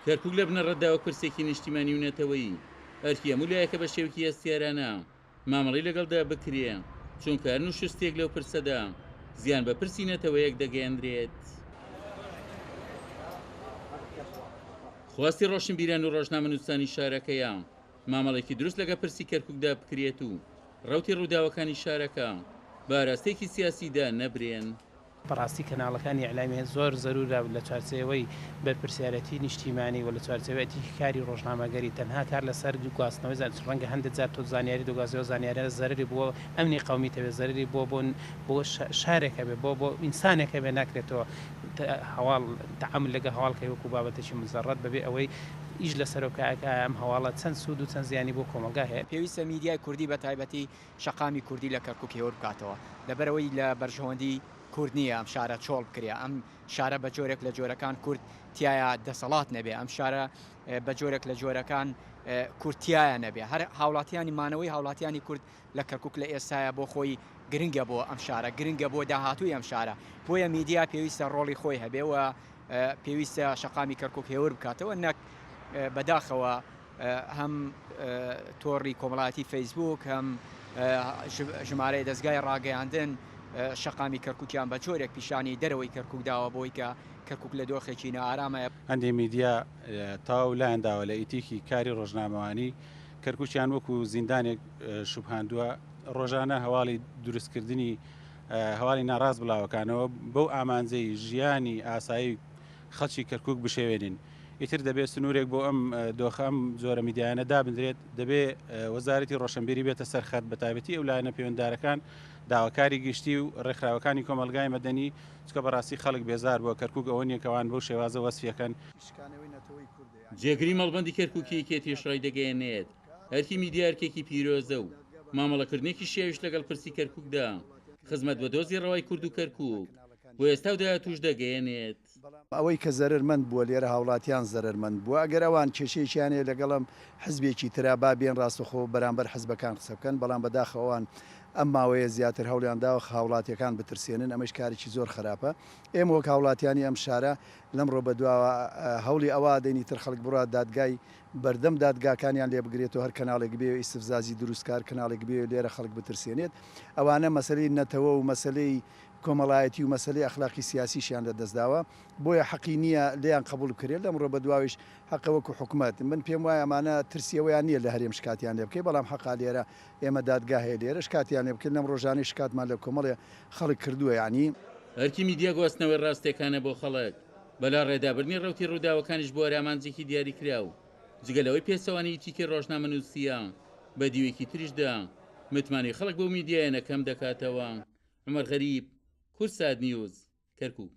کەرکوک لە بنەڕەتدا وەک پرسێکی نیشتیمانی و نەتەوەیی، ئەرکی هەموو لایەکە بە شێوەیەکی هەستیارانە مامەڵەی لەگەڵدا بکرێ، چونکە هەر نوشوستییەک لەو پرسەدا زیان بە پرسی نەتەوەیەک دەگەیەنرێت. خواستی ڕۆشنبیران و ڕۆژنامەنووسانی شارەکەیە مامەڵێکی دروست لەگە پرسی کەرکوکدا بکرێت و ڕەوتی ڕووداوەکانی شارەکە بە ئاراستەیەکی سیاسیدا نەبرێن. بەڕاستی کەناڵەکانی ئیعلامی زۆر زەرورە لە چوارچێوەی بەرپرسیارێتی نیشتیمانی و لە چوارچێوەی ئەتیکی کاری ڕۆژنامەگەری تەنها کار لەسەر گواستنەوەی زانیاری ڕەنگە هەندێک جار تۆ زانیاری دەگوازیەوە زانیاریانە زەرەری بۆ ئەمنی قەومیت هەبێ زەرەری بۆ بۆ بۆ شارێک هەبێ بۆ بۆ ئینسانێک هەبێ ناکرێت تۆ هەواڵ تەعامول لەگە هەواڵ کەی وەکو بابەتێکی مجەڕەد بەبێ ئەوەی ئیش لەسەرەوە بکە ئایا ئەم هەواڵە چەند سوود و چەند زیانی بۆ کۆمەڵگا هەیە. پێویستە میدیای کوردی بەتایبەتی شەقامی کوردی لە کەرکوک هێور بکاتەوە، لەبەرئەوەی لە بەرژەوەندی کورد نییە ئەم شارە چۆڵ بکرێ، ئەم شارە بە جۆرێک لە جۆرەکان کورد تیایا دەسەڵات نەبێ، ئەم شارە بە جۆرێک لە جۆرەکان کورد تیایا نەبێ. هەر هاوڵاتیانی مانەوەی هاوڵاتیانی کورد لە کەرکوک لە ئێستایا بۆ خۆی گرنگە بۆ ئەم شارە، گرنگە بۆ داهاتووی ئەم شارە. بۆیە میدیا پێویستە ڕۆڵی خۆی هەبێ و پێویستە شەقامی کەرکوک هێور بکاتەوە نەک بەداخەوە هەم تۆڕی کۆمەڵایەتی فەیسبووک هەم ژمارەی دەزگای ڕاگەیاندن شەقامی کەرکوکیان بە جۆرێک پیشانی دەرەوەی کەرکوک داوە بۆی کە کەرکوک لە دۆخێکی نائارامە. هەندێ میدیا تەواو لایان داوە لە ئیتیکی کاری ڕۆژنامەوانی، کەرکوکیان وەکو زیندانێک شوبهاندووە، ڕۆژانە هەواڵی دروستکردنی هەواڵی ناڕاست بڵاوەکانەوە بەو ئامانجەی ژیانی ئاسایی خەڵکی کەرکوک بشێوێنین. ئیتر دەبێت سنوورێک بۆ ئەم دۆخە ئەم جۆرە میدیایانە دابنرێت، دەبێ وەزارەتی ڕۆشنبیری بێتە سەر خەت، بەتایبەتی ئەو لایەنە پەیوەنددارەکان، داواکاری گشتی و ڕێکخراوەکانی کۆمەڵگای مەدەنی، چونکە بەڕاستی خەڵک بێزار بووە، کەرکوک ئەوە نییە کە ئەوان بەو شێوازە وەسفیەکەن. جێگری مەڵبەندی کەرکوکی یەکێتیش ڕایدەگەیەنێت، ئەرکی میدیا ئەرکێکی پیرۆزە و مامەڵەکردنێکی شیاویش لەگەڵ پرسی کەرکوکدا خزمەت بە دۆزی ڕەوای کورد و کەرکوک بۆ ئێستا و داهاتووش دەگەیەنێت. ئەوەی کە زەرەرمەند بووە لێرە هاوڵاتیان زەرەرمەند بووە، ئەگەر ئەوان کێشەیەکیان هەیە لەگەڵ ئەم حزبێکی ترا با بێن ڕاستەخۆ بەرامبەر حزبەکان قسە بکەن، بەڵام بەداخەوە ئەوان ئەم ماوەیە زیاتر هەوڵیان داوە هاوڵاتیەکان بترسێنن، ئەمەیش کارێکی زۆر خەراپە. ئێمە وەک هاوڵاتیانی ئەم شارە لەمڕۆ بەدواوە هەوڵی ئەوە ئەدەین ئیتر خەڵک بڕوات دادگای بەردەم دادگاکانیان لێ بگرێتەوە، هەر کەناڵێک بێ ئیستفزازی دروست کا، هەر کەناڵێک بێ لێرە خەڵک بترسێنێت، ئەوانە مەسەلەی نەتەوە و مەسەلەی کۆمەڵایەتی و مەسەلەی ئەخلاقی سیاسیشیان لە دەست داوە، بۆیە حەقی نییە لێیان قەبوڵ بکرێت، لەمڕۆ بەدواویش حەقە وەکو حکومەت، من پێم وایە ئەمانە ترسی ئەوەیان نییە لە هەرێم شکاتیان لێ بکەی، بەڵام حەقە لێرە ئێمە دادگا هەیە لێرە شکاتیان لێ بکەین، لەم ڕۆژانەی شکاتمان لە کۆمەڵێ خەڵک کردووە یەعنی. ئەرکی میدیا گواستنەوەی ڕاستیەکانە بۆ خەڵک، بەلاڕێدابردنی ڕەوتی ڕووداوەکانیش بۆ ئەرامانجێکی دیاریکراو، جگە لەوەی پێچەوانەی ئیتیکی ڕۆژنامەنووسییە، بە دیوێکی تریشدا متمانەی خەڵک بەو میدیایانە کەم دەکاتەوە. عومەر غەریب، کوردسات نیوز، کەرکوک.